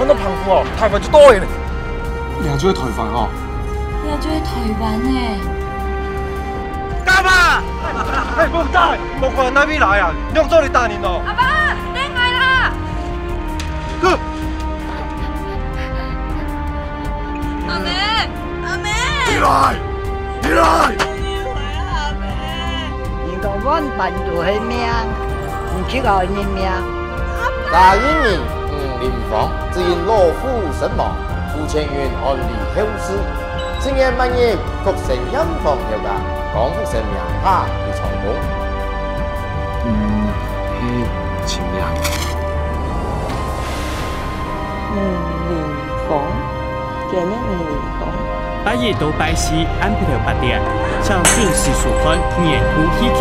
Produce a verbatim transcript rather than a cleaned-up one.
那澎湖哦，台灣就到了呢。這就係台灣哦。這就係台灣呢。幹嘛？哎，莫打，莫管哪位來啊？你用這裡打人哦。阿爸，等下啦。哥。阿妹，阿妹。起來，起來。阿妹。你講阮辦就係命，毋識愛人命。 嘉義人吳林芳只因老虎身亡，父親運安危後事。次年八月，福生炎黃廟个光復神明下去做公。嗯，係，盡靚。吳林芳，今日吳林芳。拜一到拜四暗晡頭八點，請準時收看年度喜劇。